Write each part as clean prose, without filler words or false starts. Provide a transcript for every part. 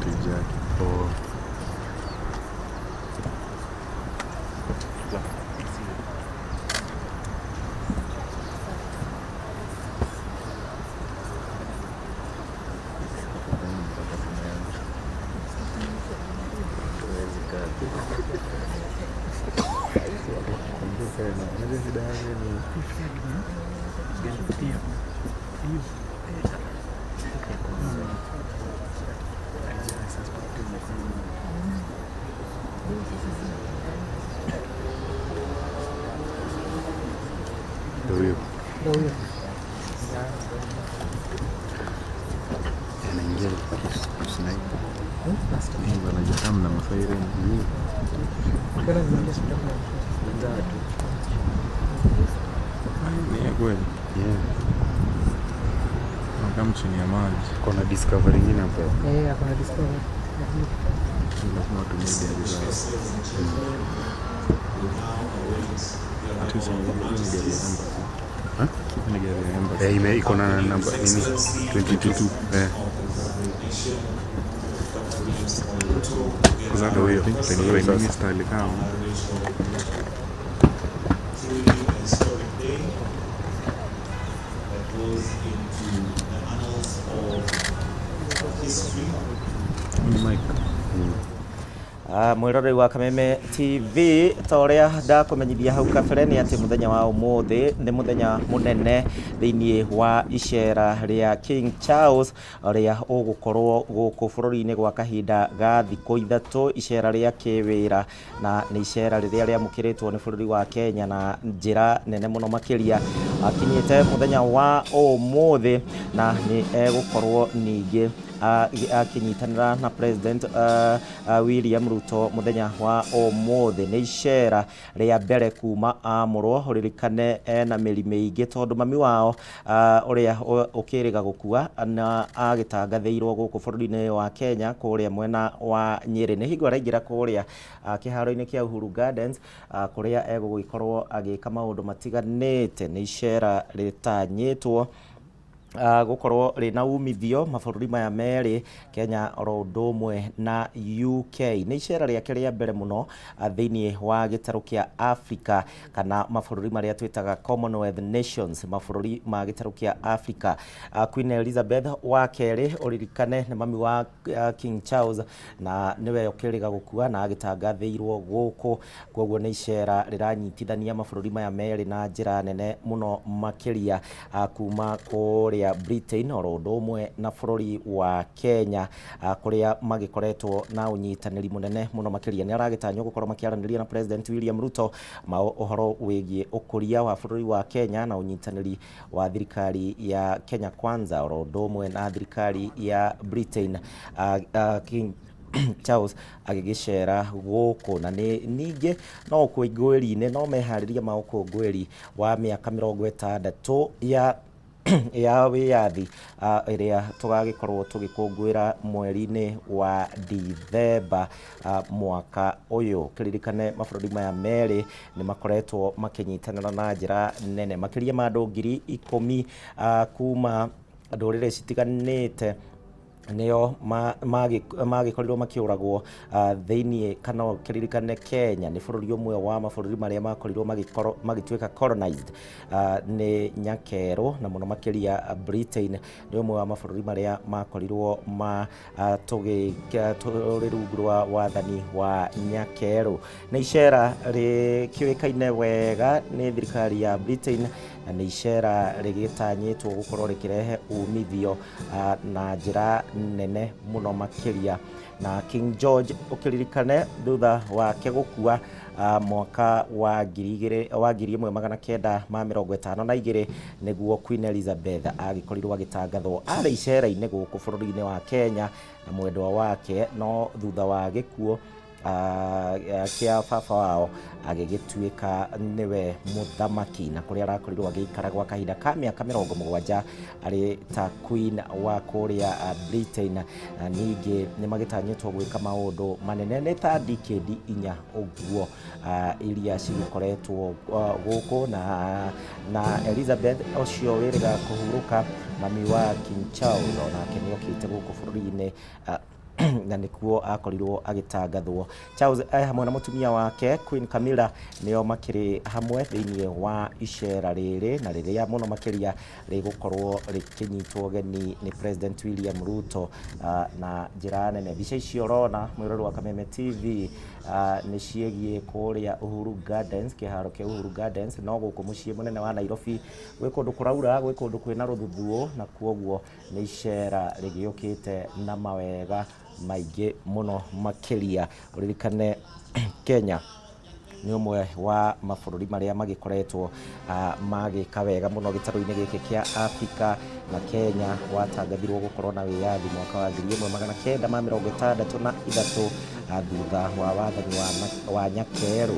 Page yake. Oh. Mpaka simu yangu. Huwezi kaa. Kumbuka na unajua shida yangu ni Ndio huyo. Ndio huyo. Anaingia kusnipe. Mungu anajua na masairi. Ukiona zinaingia sikuta kuna mtu. Ni ya kweli. Yeah. Kama chini ya maji. Kuna discovery ingine hapo. Eh, akona discovery. Lazima watumie gari zao. Ati hizi ni gari ya embassy. Huh? Ni gari ya embassy. Eh, ime iko na namba nini? 22. Eh. Kwa sababu Ndio huyo. I think Ndio Prime huyo sasa. Minister alikaa Truly a historic day that goes into the annals of history. Ni Mike. Mwiroreri wa Kameme TV, ta ũrĩa ndakũmenyithia hau kabere nĩ atĩ mũthenya wa ũmũthĩ nĩ mũthenya mũnene thĩinĩ wa icera rĩa King Charles ũrĩa ũgũkorwo gũkũ bũrũri-inĩ gwa kahinda ga thikũ 3, icera rĩa kĩwĩra, na nĩ icera rĩrĩa rĩamũkĩrĩtwo nĩ bũrũri wa Kenya na njĩra nene mũno makĩria. Akinyĩte mũthenya wa ũmũthĩ na nĩ egũkorwo ningĩ akĩnyitanĩra na President William Ruto mũthenya wa ũmũthĩ. Nĩ icera rĩa mbere kuma amũrwo. Ũririkane ena mĩri mĩingĩ tondũ mami wao ũrĩa ũkĩrĩga gũkua na agĩtangathĩirwo gũkũ bũrũri-inĩ wa Kenya kũrĩa mwena wa Nyĩrĩ. Nĩ hingo araingĩra kũrĩa kĩharo-inĩ kĩa Uhuru Gardens, kũrĩa egũgĩkorwo agĩka maũndũ matiganĩte. Nĩ icera rĩtanyĩtwo gũkorwo rĩna umithio mabũrũri maya merĩ, Kenya oro ũndũ ũmwe na UK. Nĩ icera rĩake rĩa mbere mũno thĩinĩ wa gĩtarũ kĩa Africa kana mabũrũri marĩa twĩtaga Commonwealth Nations, mabũrũri ma gĩtarũ kĩa Africa. Queen Elizabeth wa kerĩ, ũririkane nĩ mami wa King Charles, na nĩwe ũkĩrĩga gũkua na agĩtangathĩirwo gũkũ. Koguo nĩ icera rĩranyitithania mabũrũri maya merĩ na njĩra nene mũno makĩria, kuma kũrĩa Britain oro ũndũ ũmwe na bũrũri wa Kenya, kũrĩa magĩkoretwo na ũnyitanĩri mũnene mũno makĩria. Nĩ aragĩtanywo gũkorwo makĩaranĩria na President William Ruto ma ũhoro wĩgiĩ ũkũria wa bũrũri wa Kenya na ũnyitanĩri wa thirikari ya Kenya Kwanza oro ũndũ ũmwe na thirikari ya Britain. King Charles agĩgĩcera gũkũ na nĩ ningĩ no ũkũngũĩri-inĩ, no meharĩria ma ũkũngũĩri wa mĩaka 60 ya wĩyathi, ĩrĩa tũgagĩkorwo tũgĩkũngũĩra mweri-inĩ wa Dithemba mwaka ũyũ. Kĩririkane mabũrũri maya merĩ nĩ makoretwo makĩnyitanĩra na njĩra nene, makĩria ma andũ 10,000 kuma ndũrĩrĩ citiganĩte nĩo magĩkorirwo makĩũragwo thĩinĩ kana kĩririkane Kenya nĩ bũrũri ũmwe wa mabũrũri marĩa makorirwo magĩtuĩka colonized nĩ Nyakerũ, na mũno makĩria Britain nĩ ũmwe wa mabũrũri marĩa makorirwo ma tũrĩ rungu rwa wathani wa Nyakerũ. Nĩ icera rĩkĩũĩkaine wega nĩ thirikari ya Britain na nĩ icera rĩgĩtanyĩtwo gũkorwo rĩkĩrehe umithio na njĩra nene mũno makĩria. Na King George, ũkĩririkane thutha wake gũkua mwaka wa 2000 wa 1952, nĩguo Queen Elizabeth agĩkorirwo agĩtangathwo arĩ icera-inĩ gũkũ bũrũri-inĩ wa Kenya na mwendwa wake, no thutha wa gĩkuũ Kĩa baba wao agĩgĩtuĩka nĩwe mũthamaki, na kũrĩa arakorirwo agĩikara gwa kahinda ka mĩaka 70 arĩ ta queen wa kũrĩa Britain. Na ningĩ nĩ magĩtanyĩtwo gwĩka maũndũ manene nĩ ta decade 4 ũguo iria cigĩkoretwo gũkũ na Elizabeth ũcio wĩrĩga kũhurũka, mami wa King Charles, onake nĩ okĩte gũkũ bũrũri-inĩ na nĩkuo akorirwo agĩtangathwo. Charles hamwe na mũtumia wake Queen Camilla nĩo makĩrĩ hamwe thĩinĩ wa icera rĩrĩ, na rĩrĩa mũno makĩria rĩgũkorwo rĩkĩnyitwo geni nĩ President William Ruto na njĩra nene. Mbica icio ũrona, mwĩrori wa Kameme TV, nĩ ciĩgiĩ kũrĩa Uhuru Gardens, kĩharo kĩa Uhuru Gardens, no gũkũ mũciĩ mũnene wa Nairobi gwĩ kũndũ kũraura, gwĩ kũndũ kwĩna rũthuthuũ, na kwoguo nĩ icera rĩgĩũkĩte na mawega maingĩ mũno makĩria. Ũririkane Kenya nĩ ũmwe wa mabũrũri marĩa magĩkoretwo magĩka wega mũno gĩtarũ-inĩ gĩkĩ kĩa Afrika, na Kenya watangathirwo gũkorwo na wĩyathi mwaka wa 1963 thutha wa wathani wa Nyakerũ.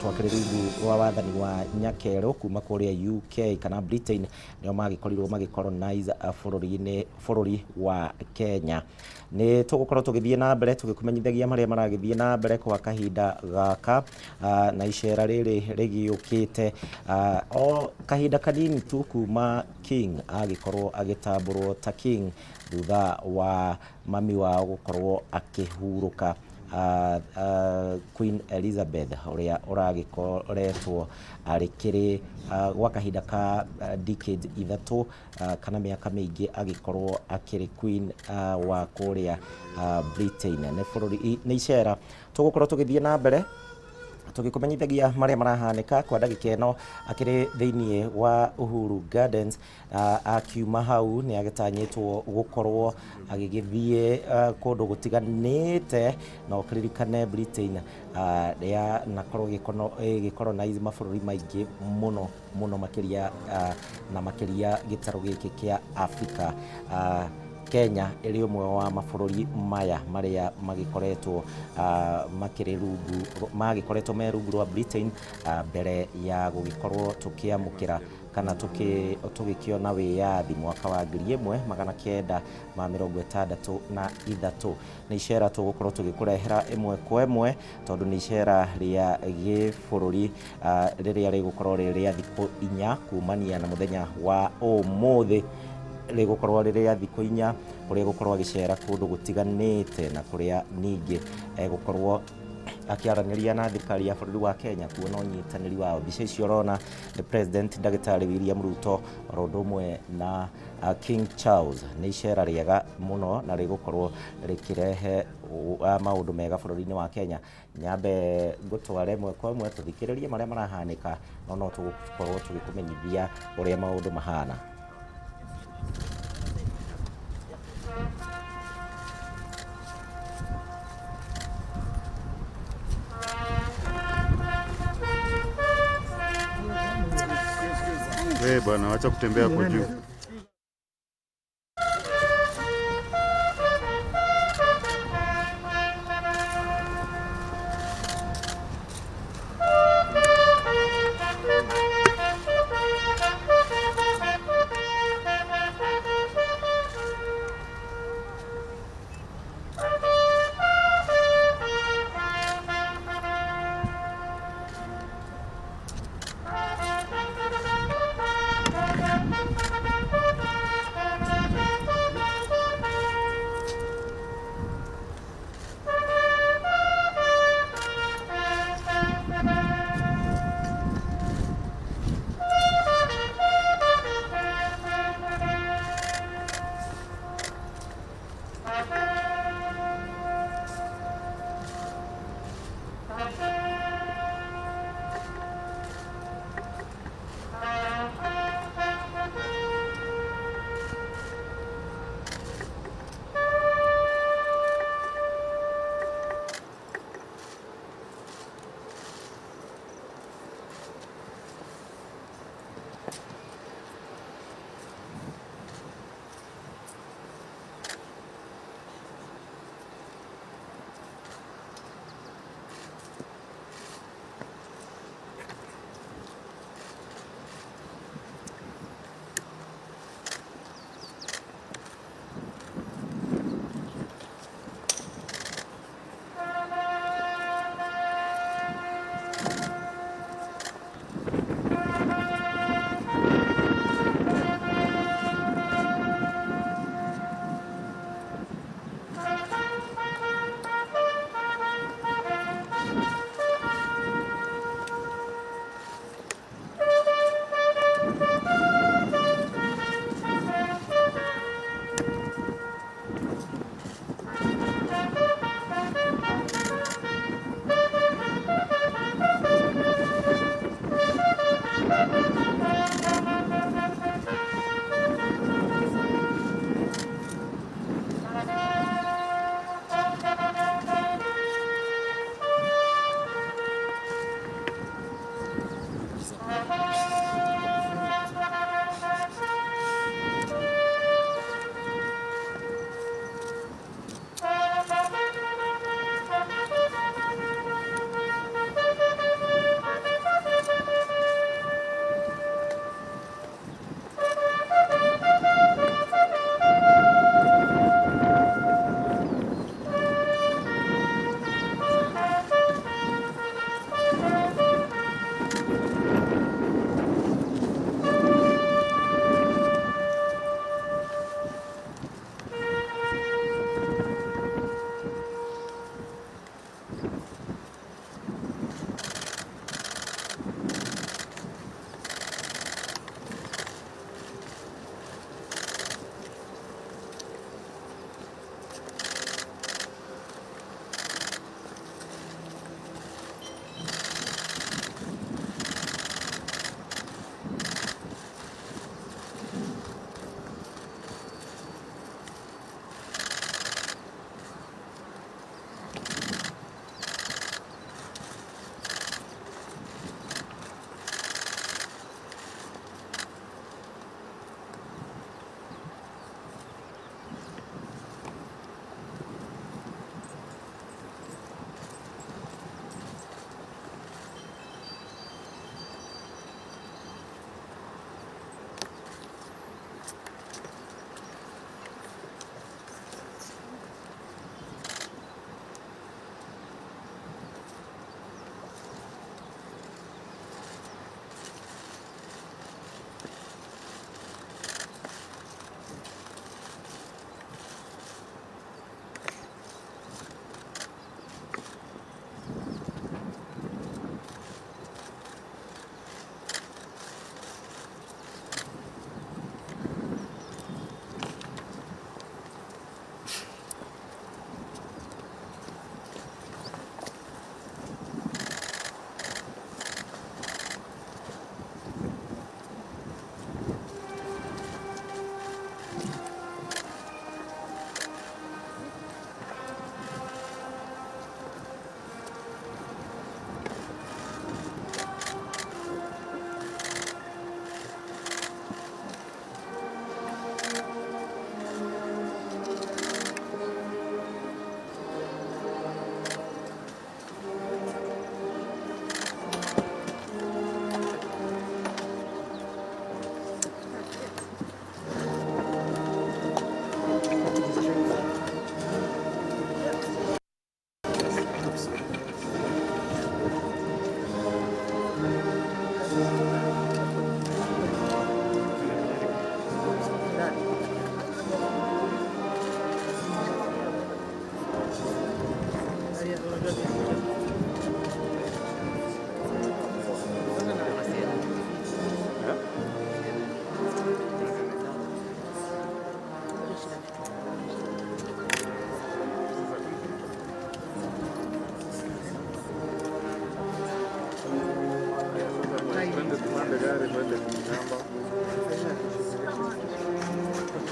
Twakĩrĩ rungu rwa wathani wa Nyakerũ kuma kũrĩa UK kana Britain, nĩo magĩkorirwo magĩcolonize bũrũri-inĩ bũrũri wa Kenya. Nĩ tũgũkorwo tũgĩthiĩ na mbere tũgĩkũmenyithagia marĩa maragĩthiĩ na mbere kwa kahinda gaka na icera rĩrĩ rĩgĩũkĩte o kahinda kanini tu kuma King agĩkorwo agĩtambũrwo ta King thutha wa mami wao gũkorwo akĩhurũka, Queen Elizabeth, ũrĩa ũragĩkoretwo arĩkĩrĩ gwa kahinda ka decades 3 kana mĩaka mĩingĩ agĩkorwo akĩrĩ queen wa kũrĩa Britain. Nĩ bũrũri nĩ icera tũgũkorwo tũgĩthiĩ na mbere tũgĩkũmenyithagia marĩa marahanĩka kwa ndagĩka ĩno akĩrĩ thĩinĩ wa Uhuru Gardens. Akiuma hau nĩ agĩtanyĩtwo gũkorwo agĩgĩthiĩ kũndũ gũtiganĩte, na ũkĩririkane Britain yanakorwo ĩgĩcolonize mabũrũri maingĩ mũno mũno makĩria, na makĩria gĩtarũ gĩkĩ kĩa Afrika. Kenya ĩrĩ ũmwe wa mabũrũri maya marĩa magĩkoretwo makĩrĩ rungu, magĩkoretwo me rungu rwa Britain mbere ya gũgĩkorwo tũkĩamũkĩra kana tũgĩkĩona wĩyathi mwaka wa 1963. Nĩ icera tũgũkorwo tũgĩkũrehera ĩmwe kwa ĩmwe tondũ nĩ icera rĩa gĩbũrũri rĩrĩa rĩgũkorwo rĩ rĩa thikũ 4 kumania na mũthenya wa ũmũthĩ, rĩgũkorwo rĩ rĩa thikũ 4 kũrĩa egũkorwo agĩcera kũndũ gũtiganĩte, na kũrĩa ningĩ egũkorwo akĩaranĩria na thirikari ya bũrũri wa Kenya kuona ũnyitanĩri wao. Mbica icio ũrona nĩ President Ndagĩtarĩ William Ruto oro ũndũ ũmwe na King Charles. Nĩ icera rĩega mũno na rĩgũkorwo rĩkĩrehe maũndũ mega bũrũri-inĩ wa Kenya. Nyambe ngũtware ĩmwe kwa ĩmwe tũthikĩrĩrie marĩa marahanĩka, no no tũgũkorwo tũgĩkũmenyithia ũrĩa maũndũ mahana. We bwana, wacha kutembea kwa juu.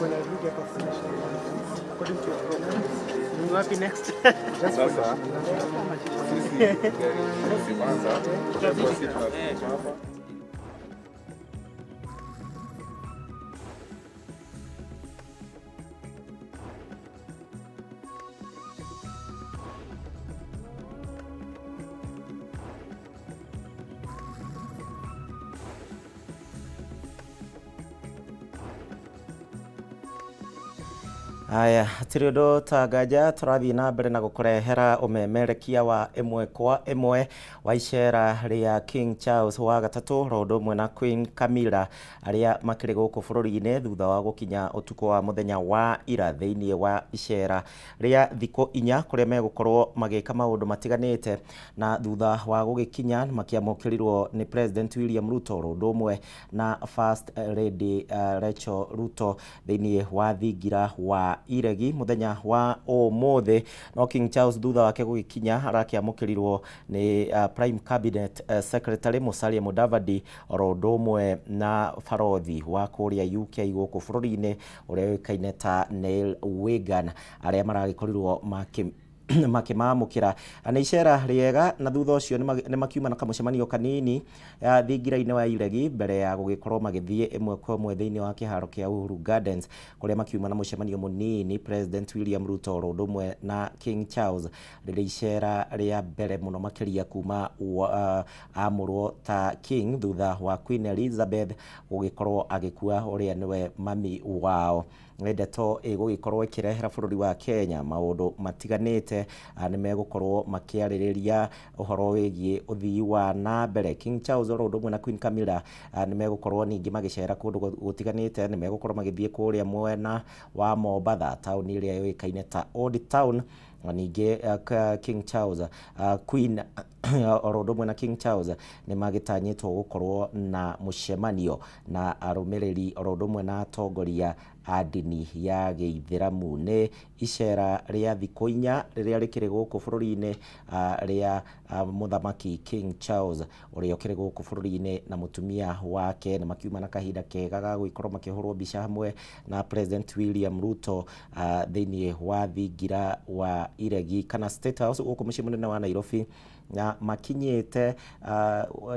Wanarudi hapa for national anthem. According to your program. Ni wapi next? Just for Sasa national anthem. sisi gari sisi kwanza tutakuwa sisi tunasukuma hapa. Haya, hatirĩ ũndũ ta nganja tũrathiĩ na mbere na gũkũrehera ũmemerekia wa ĩmwe kwa ĩmwe wa icera rĩa King Charles wa gatatũ oro ũndũ ũmwe na Queen Camilla arĩa makĩrĩ gũkũ bũrũri-inĩ thutha wa gũkinya ũtukũ wa mũthenya wa ira thĩinĩ wa icera rĩa thikũ 4 kũrĩa megũkorwo magĩka maũndũ matiganĩte. Na thutha wa gũgĩkinya makĩamũkĩrirwo nĩ President William Ruto oro ũndũ ũmwe na First Lady Rachel Ruto thĩinĩ wa thingira wa Iregi mũthenya wa ũmũthĩ. No King Charles thutha wake gũgĩkinya arakĩamũkĩrirwo nĩ Prime Cabinet Secretary Musalia Mudavadi oro ũndũ ũmwe na barothi wa kũrĩa UK gũkũ bũrũri-inĩ ũrĩa ũĩkaine ta Neil Wigan arĩa maragĩkorirwo makĩmamũkĩra. Nĩ icera rĩega, na thutha ũcio nĩ makiuma na kamũcemanio kanini thingira-inĩ wa Iregi mbere ya gũgĩkorwo magĩthiĩ ĩmwe kwa ĩmwe thĩinĩ wa kĩharo kĩa Uhuru Gardens kũrĩa makiuma na mũcemanio mũnini President William Ruto oro ũndũ ũmwe na King Charles, rĩrĩ icera rĩa mbere mũno makĩria kuma amũrwo ta King thutha wa Queen Elizabeth gũgĩkorwo agĩkua ũrĩa nĩwe mami wao. Nĩ ndeto ĩgũgĩkorwo ĩkĩrehera bũrũri wa Kenya maũndũ matiganĩte. Nĩ megũkorwo makĩarĩrĩria ũhoro wĩgiĩ ũthii wa na mbere. King Charles oro ũndũ ũmwe na Queen Camilla nĩ megũkorwo ningĩ magĩcera kũndũ gũtiganĩte. Nĩ megũkorwo magĩthiĩ kũrĩa mwena wa Mombatha, taũni ĩrĩa yũĩkaine ta Old Town. Na ningĩ King Charles, Queen oro ũndũ ũmwe na King Charles nĩ magĩtanyĩtwo gũkorwo na mũcemanio na arũmĩrĩri oro ũndũ ũmwe na atongoria a ndini ya gĩithĩramu. Nĩ icera rĩa thikũ 4 rĩrĩa rĩkĩrĩ gũkũ bũrũri-inĩ rĩa mũthamaki King Charles ũrĩa ũkĩrĩ gũkũ bũrũri-inĩ na mũtumia wake. Nĩ makiuma na kahinda kega ga gũgĩkorwo makĩhũrwo mbica hamwe na President William Ruto thĩinĩ wa thingira wa Iregi kana State House gũkũ mũciĩ mũnene wa Nairobi, na makinyĩte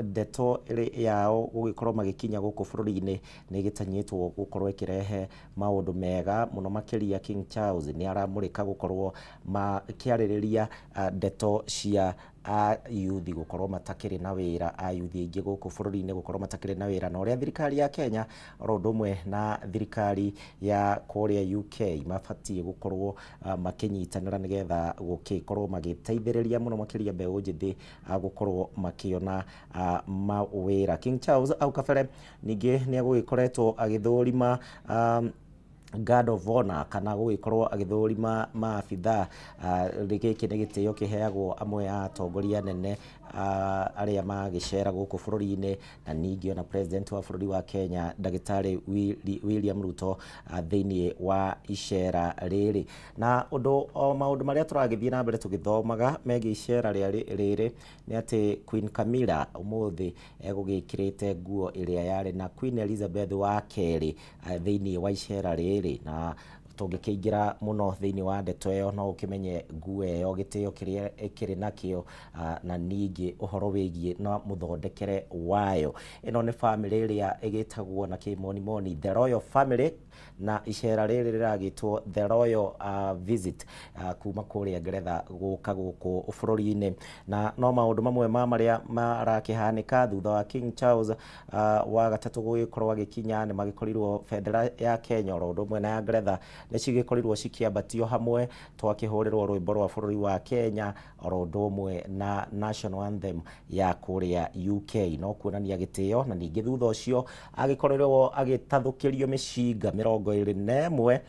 ndeto yao gũgĩkorwo magĩkinya gũkũ bũrũri-inĩ nĩ ĩgĩtanyĩtwo gũkorwo ĩkĩrehe maũndũ mega mũno makĩria. King Charles nĩ aramũrĩka gũkorwo makĩarĩrĩria ndeto cia ayuthi gũkorwo matakĩrĩ na wĩra, ayuthi aingĩ gũkũ bũrũri-inĩ gũkorwo matakĩrĩ na wĩra, na ũrĩa thirikari ya Kenya oro ũndũ ũmwe na thirikari ya kũrĩa UK mabatiĩ gũkorwo makĩnyitanĩra nĩgetha gũgĩkorwo magĩteithĩrĩria mũno makĩria mbeũ njĩthĩ gũkorwo makĩona mawĩra. King Charles au kabere ningĩ nĩ agũgĩkoretwo agĩthũrima Guard of Honor kana gũgĩkorwo agĩthũrima maabithaa. Gĩkĩ nĩ gĩtĩo kĩheagwo amwe a atongoria anene arĩa magĩcera gũkũ bũrũri-inĩ, na ningĩ ona President wa bũrũri wa Kenya Ndagĩtarĩ William Ruto thĩinĩ wa icera rĩrĩ. Na ũndũ o maũndũ marĩa tũragĩthiĩ na mbere tũgĩthomaga megiĩ icera rĩrĩ nĩ atĩ Queen Camilla ũmũthĩ egũgĩkĩrĩte nguo ĩrĩa yarĩ na Queen Elizabeth wa kerĩ thĩinĩ wa icera rĩrĩ. Na tũngĩkĩingĩra mũno thĩinĩ wa ndeto ĩyo no ũkĩmenye nguo ĩyo gĩtĩo kĩrĩa ĩkĩrĩ nakĩo, na ningĩ ũhoro wĩgiĩ na mũthondekere wayo. Ĩno nĩ bamĩrĩ ĩrĩa ĩgĩtagwo na kĩmonimoni The Royal Family, na icera rĩrĩ rĩragĩtwo The Royal Visit kuma kũrĩa Ngeretha gũka gũkũ bũrũri-inĩ. Na no maũndũ mamwe ma marĩa marakĩhanĩka thutha wa King Charles wa gatatũ gũgĩkorwo agĩkinya, nĩ magĩkorirwo bendera ya Kenya oro ũndũ ũmwe na ya Ngeretha nĩ cigĩkorirwo cikĩambatio hamwe, twakĩhũrĩrwo rwĩmbo rwa bũrũri wa Kenya oro ũndũ ũmwe na National Anthem ya kũrĩa UK, no kuonania gĩtĩo. Na ningĩ thutha ũcio agĩkorirwo agĩtathũkĩrio mĩcinga 21.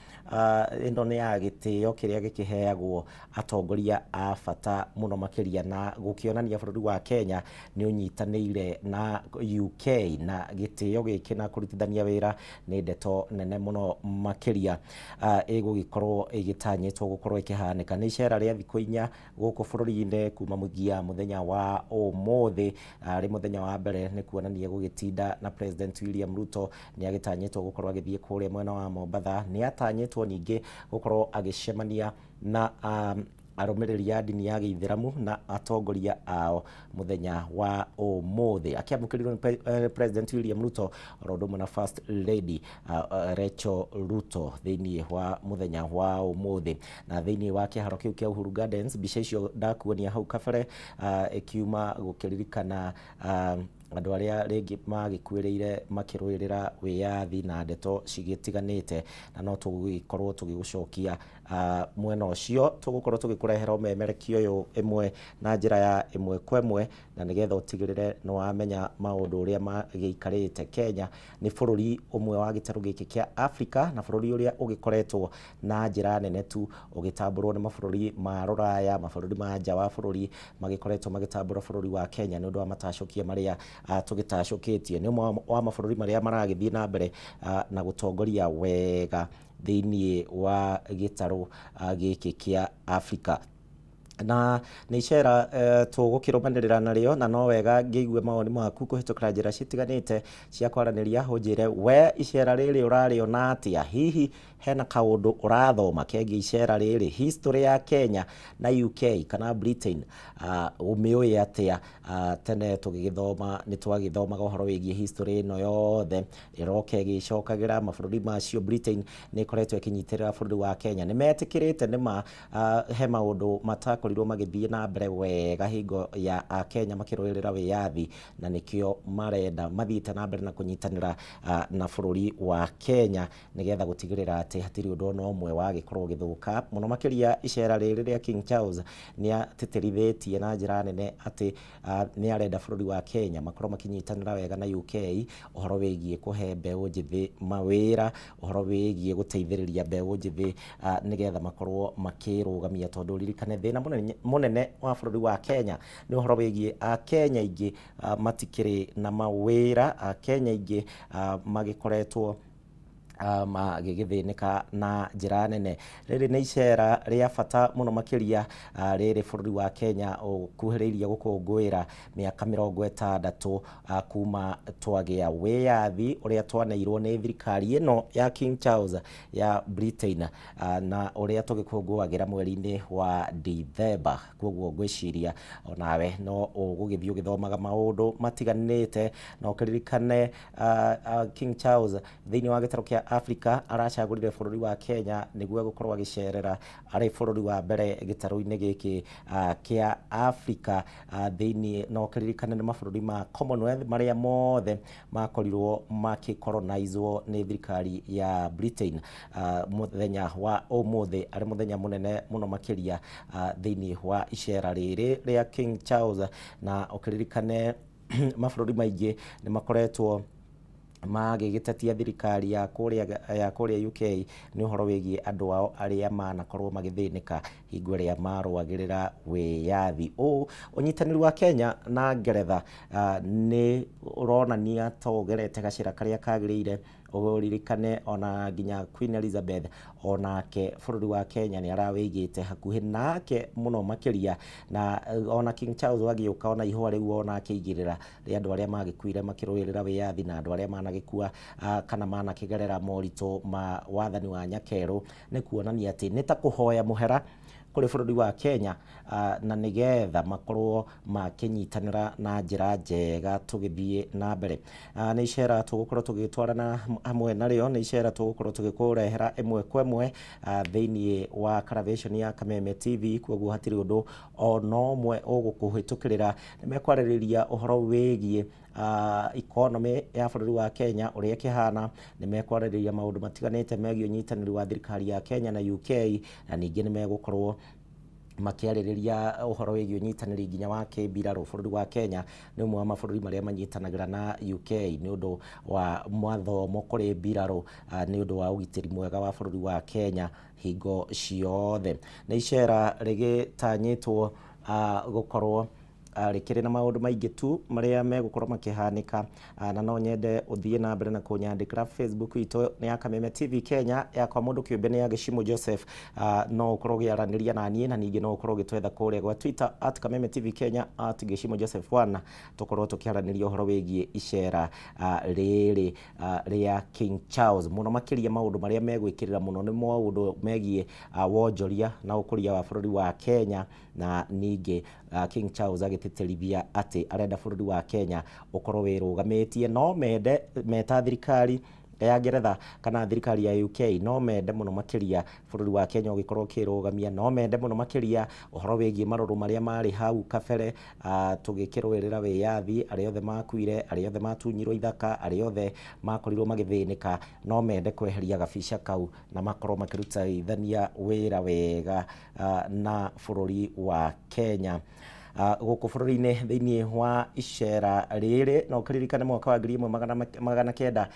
Ĩno nĩ ya gĩtĩo kĩrĩa gĩkĩheagwo atongoria a bata mũno makĩria, na gũkĩonania bũrũri wa Kenya nĩ ũnyitanĩire na UK, na gĩtĩo gĩkĩ na kũrutithania wĩra nĩ ndeto nene mũno makĩria. Ĩgũgĩkorwo ĩgĩtanyĩtwo gũkorwo ĩkĩhanĩka nĩ icera rĩa thikũ 4 gũkũ bũrũri-inĩ kuma mũthia mũthenya wa ũmũthĩ. Arĩ mũthenya wa mbere nĩ kuonania gũgĩtinda na President William Ruto. Nĩ agĩtanyĩtwo gũkorwo agĩthiĩ kũrĩa mwena wa Mombatha. Nĩ atanyĩtwo ningĩ gũkorwo agĩcemania na arũmĩrĩri a ndini ya gĩithĩramu na atongoria ao mũthenya wa ũmũthĩ, akĩamũkĩrirwo nĩ President William Ruto oro ũndũ ũmwe na First Lady Rachel Ruto thĩinĩ wa mũthenya wa ũmũthĩ na thĩinĩ wa kĩharo kĩu kĩa Uhuru Gardens. Mbica icio ndakuonia hau kabere ĩkiuma gũkĩririkana andũ arĩa rĩngĩ magĩkuĩrĩire makĩrũĩrĩra wĩyathi na ndeto cigĩtiganĩte, na no tũgũgĩkorwo tũgĩgũcokia mwena ũcio, tũgũkorwo tũgĩkũrehera ũmemerekia ũyũ ĩmwe na njĩra ya ĩmwe kwa ĩmwe, na nĩgetha ũtigĩrĩre nĩ wamenya maũndũ ũrĩa magĩikarĩte. Kenya nĩ bũrũri ũmwe wa gĩtarũ gĩkĩ kĩa Africa na bũrũri ũrĩa ũgĩkoretwo na njĩra nene tu ũgĩtambũrwo nĩ mabũrũri ma rũraya, mabũrũri ma nja wa bũrũri magĩkoretwo magĩtambũra bũrũri wa Kenya nĩ ũndũ wa matacũkia marĩa tũgĩtacũkĩtie. Nĩ ũmwe wa mabũrũri marĩa maragĩthiĩ na mbere na gũtongoria wega thĩinĩ wa gĩtarũ gĩkĩ kĩa Africa, na nĩ icera tũgũkĩrũmanĩrĩra narĩo, na no wega ngĩigue mawoni maku kũhĩtũkĩra njĩra citiganĩte cia kwaranĩria. Ũnjĩre we icera rĩrĩ ũrarĩona atĩa? Hihi hena kaũndũ ũrathoma kegiĩ icera rĩrĩ? History ya Kenya na UK kana Britain ũmĩũĩ atĩa? Tene tũgĩgĩthoma nĩ twagĩthomaga ũhoro wĩgiĩ history ĩno yothe ĩroka ĩgĩcokagĩra mabũrũri macio. Britain nĩ ĩkoretwo ĩkĩnyitĩrĩra bũrũri wa Kenya. Nĩ metĩkĩrĩte nĩ ma he maũndũ matakorirwo magĩthiĩ na mbere wega hingo ya Akenya makĩrũĩrĩra wĩyathi, na nĩkĩo marenda mathiĩte na mbere na kũnyitanĩra na bũrũri wa Kenya nĩgetha gũtigĩrĩra atĩ hatirĩ ũndũ ona ũmwe wagĩkorwo ũgĩthũka mũno makĩria. Icera rĩrĩ rĩa King Charles nĩ atĩtĩrithĩtie na njĩra nene atĩ nĩ arenda bũrũri wa Kenya makorwo makĩnyitanĩra wega na UK ũhoro wĩgiĩ kũhe mbeũ njĩthĩ mawĩra, ũhoro wĩgiĩ gũteithĩrĩria mbeũ njĩthĩ nĩgetha makorwo makĩrũgamia, tondũ ririkane thĩna mũnene wa bũrũri wa Kenya nĩ ũhoro wĩgiĩ Akenya aingĩ matikĩrĩ na mawĩra. Akenya aingĩ magĩkoretwo magĩgĩthĩnĩka na njĩra nene. Rĩrĩ nĩ icera rĩa bata mũno makĩria rĩrĩ bũrũri wa Kenya ũkuhĩrĩirie gũkũngũĩra mĩaka 60 kuma twagĩa wĩyathi ũrĩa twaneirwo nĩ thirikari ĩno ya King Charles ya Britain, na ũrĩa tũgĩkũngũagĩra mweri-inĩ wa Dithemba. Koguo ngwĩciria onawe no ũgũgĩthiĩ ũgĩthomaga maũndũ matiganĩte, na ũkĩririkane King Charles thĩinĩ wa gĩtarũ kĩa Africa aracagũrire bũrũri wa Kenya nĩguo gũkorwo agĩcerera arĩ bũrũri wa mbere gĩtarũ-inĩ gĩkĩ kĩa Africa thĩinĩ. Na ũkĩririkane nĩ mabũrũri ma Commonwealth marĩa mothe makorirwo makĩcolonizwo nĩ thirikari ya Britain. Mũthenya wa ũmũthĩ arĩ mũthenya mũnene mũno makĩria thĩinĩ wa icera rĩrĩ rĩa King Charles, na ũkĩririkane mabũrũri maingĩ nĩ makoretwo magĩgĩtetia thirikari ya kũrĩa UK nĩ ũhoro wĩgiĩ andũ ao arĩa manakorwo magĩthĩnĩka hingo ĩrĩa marũagĩrĩra wĩyathi. Ũũ ũnyitanĩri wa Kenya na Ngeretha nĩ ũronania ta ũgerete gacĩra karĩa kagĩrĩire. Ũririkane ona nginya Queen Elizabeth onake bũrũri wa Kenya nĩ arawĩigĩte hakuhĩ nake mũno makĩria, na ona King Charles agĩũka ona ihũa rĩu ona akĩigĩrĩra rĩa andũ arĩa magĩkuire makĩrũĩrĩra wĩyathi na andũ arĩa managĩkua kana manakĩgerera moritũ ma wathani wa nyakerũ, nĩ kuonania atĩ nĩ ta kũhoya mũhera kũrĩ bũrũri wa Kenya na nĩgetha makorwo makĩnyitanĩra na njĩra njega tũgĩthiĩ na mbere. Nĩ icera tũgũkorwo tũgĩtwarana hamwe narĩo, nĩ icera tũgũkorwo tũgĩkũrehera ĩmwe kwa ĩmwe thĩinĩ wa Caravation ya Kameme TV. Koguo hatirĩ ũndũ ona ũmwe ũgũkũhĩtũkĩrĩra. Nĩ mekwarĩrĩria ũhoro wĩgiĩ economy ya bũrũri wa Kenya ũrĩa ĩkĩhana, nĩ mekwarĩrĩria maũndũ matiganĩte megiĩ ũnyitanĩri wa thirikari ya Kenya na UK, na ningĩ nĩ megũkorwo makĩarĩrĩria ũhoro wĩgiĩ ũnyitanĩri nginya wa kĩmbirarũ. Bũrũri wa Kenya nĩ ũmwe wa mabũrũri marĩa manyitanagĩra na UK nĩ ũndũ wa mathomo kũrĩ mbirarũ, nĩ ũndũ wa ũgitĩri mwega wa bũrũri wa Kenya hingo ciothe. Nĩ icera rĩgĩtanyĩtwo gũkorwo Rĩkĩrĩ na maũndũ maingĩ tu marĩa megũkorwo makĩhanĩka, na no nyende ũthiĩ na mbere na kũnyandĩkĩra. Facebook itũ nĩ ya Kameme TV Kenya, yakwa mũndũ kĩũmbe nĩ ya Gĩcimũ Joseph. No ũkorwo ũgĩaranĩria na niĩ, na ningĩ no ũkorwo ũgĩtwetha kũrĩa gwa Twitter @KamemeTV Kenya, @GĩcimũJoseph1, tũkorwo tũkĩaranĩria ũhoro wĩgiĩ icera rĩrĩ rĩa King Charles. Mũno makĩria maũndũ marĩa megwĩkĩrĩra mũno nĩ maũndũ megiĩ wonjoria na ũkũria wa bũrũri wa Kenya, na ningĩ King Charles agĩtĩtĩrithia atĩ arenda bũrũri wa Kenya ũkorwo wĩrũgamĩtie. No mende meta thirikari ya Ngeretha kana thirikari ya UK, no mende mũno makĩria bũrũri wa Kenya ũgĩkorwo ũkĩrũgamia. No mende mũno makĩria ũhoro wĩgiĩ marũrũ marĩa marĩ hau kabere tũgĩkĩrũĩrĩra wĩyathi, arĩa othe makuire, arĩa othe matunyirwo ithaka, arĩa othe makorirwo magĩthĩnĩka. No mende kweheria gabica kau na makorwo makĩrutithania wĩra wega na bũrũri wa Kenya gũkũ bũrũri-inĩ thĩinĩ wa icera rĩrĩ. No ũkĩririkane mwaka wa 1960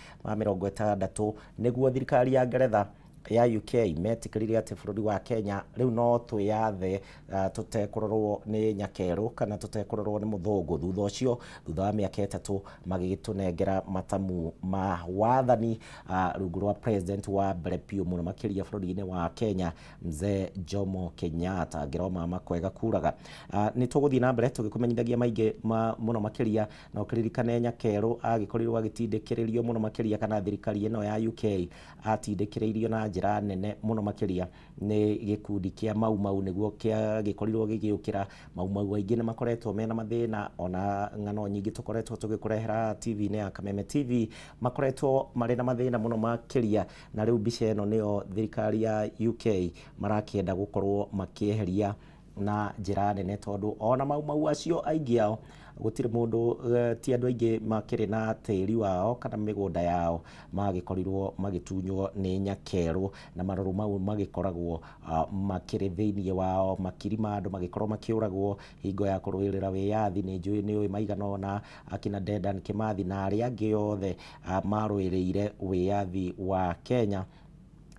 nĩguo thirikari ya Ngeretha ya UK metĩkĩrire atĩ bũrũri wa Kenya rĩu no twĩyathe tũtekũrorwo nĩ nyakerũ kana tũtekũrorwo nĩ mũthũngũ. Thutha ũcio, thutha wa mĩaka 3, magĩgĩtũnengera matamu ma wathani rungu rwa president wa mbere biũ mũno makĩria bũrũri-inĩ wa Kenya, Mzee Jomo Kenyatta. Ngĩroma makwega kuraga. Nĩ tũgũthiĩ na mbere tũgĩkũmenyithagia maingĩ mũno makĩria. Na ũkĩririkane nyakerũ agĩkorirwo agĩtindĩkĩrĩrio mũno makĩria, kana thirikari ĩno ya UK atindĩkĩrĩirio na njĩra nene mũno makĩria nĩ gĩkundi kĩa Mau Mau, nĩguo kĩagĩkorirwo gĩgĩũkĩra. Mau Mau aingĩ nĩ makoretwo mena mathĩna, ona ng'ano nyingĩ tũkoretwo tũgĩkũrehera TV-inĩ ya Kameme TV, makoretwo marĩ na mathĩna mũno makĩria. Na rĩu mbica ĩno nĩyo thirikari ya UK marakĩenda gũkorwo makĩeheria na njĩra nene, tondũ ona Mau Mau acio aingĩ ao gũtirĩ mũndũ, ti andũ aingĩ makĩrĩ na tĩri wao kana mĩgũnda yao magĩkorirwo magĩtunywo nĩ nyakerũ, na marũrũ mau magĩkoragwo makĩrĩ thĩinĩ wao. Makiri ma andũ magĩkorwo makĩũragwo hingo ya kũrũĩrĩra wĩyathi. Nĩ njũĩ nĩ ũĩ maigana ũna akina Dedan Kimathi na arĩa angĩ othe marũĩrĩire wĩyathi wa Kenya.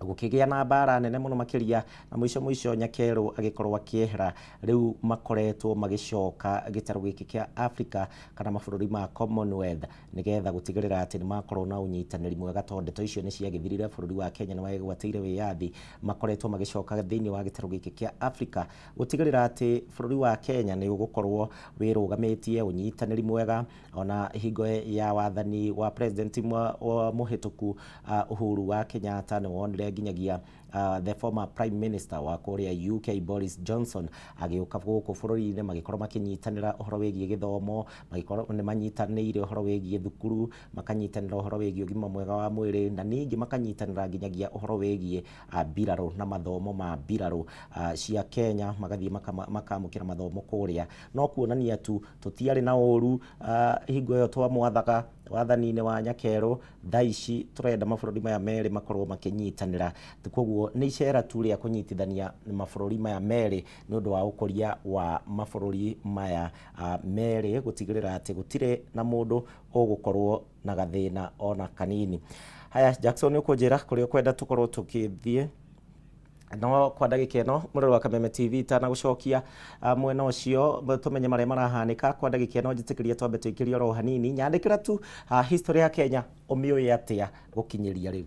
Gũkĩgĩa na mbara nene mũno makĩria, na mũico mũico nyakerũ agĩkorwo akĩehera. Rĩu makoretwo magĩcoka gĩtarũ gĩkĩ kĩa Africa kana mabũrũri ma Commonwealth, nĩgetha gũtigĩrĩra atĩ nĩ makorwo na ũnyitanĩri mwega, tondũ ndeto icio nĩ ciagĩthirire, bũrũri wa Kenya nĩ wegwatĩire wĩyathi. Makoretwo magĩcoka thĩinĩ wa gĩtarũ gĩkĩ kĩa Africa gũtigĩrĩra atĩ bũrũri wa Kenya nĩ ũgũkorwo wĩrũgamĩtie, ũnyitanĩri mwega. Ona hingo ya wathani wa president mũhĩtũku Uhuru wa Kenyatta, nĩ wonire nginyagia the former prime minister wa kũrĩa UK Boris Johnson agĩũka gũkũ bũrũri-inĩ, magĩkorwo makĩnyitanĩra ũhoro wĩgiĩ gĩthomo, magĩkorwo nĩ manyitanĩire ũhoro wĩgiĩ thukuru, makanyitanĩra ũhoro wĩgiĩ ũgima mwega wa mwĩrĩ, na ningĩ makanyitanĩra nginyagia ũhoro wĩgiĩ mbirarũ na mathomo ma mbirarũ cia Kenya, magathiĩ makamũkĩra mathomo kũrĩa. No kuonania tu tũtiarĩ na ũru hingo ĩyo twamwathaga wathani-inĩ wa nyakerũ. Thaa ici tũrenda mabũrũri maya merĩ makorwo makĩnyitanĩra. Koguo nĩ icera tu rĩa kũnyitithania mabũrũri maya merĩ nĩ ũndũ wa ũkũria wa mabũrũri maya merĩ, gũtigĩrĩra atĩ gũtirĩ na mũndũ ũgũkorwo na gathĩna ona kanini. Haya, Jackson, ũkũnjĩra kũrĩa ũkwenda tũkorwo tũkĩthiĩ. No kwa ndagĩka ĩno, mũrori wa Kameme TV, itanagũcokia mwena ũcio tũmenye marĩa marahanĩka, kwa ndagĩka ĩno njĩtĩkĩrie twambe tũikĩrie oro hanini. Nyandĩkĩra tu history ya Kenya ũmĩũĩ atĩa gũkinyĩria rĩu.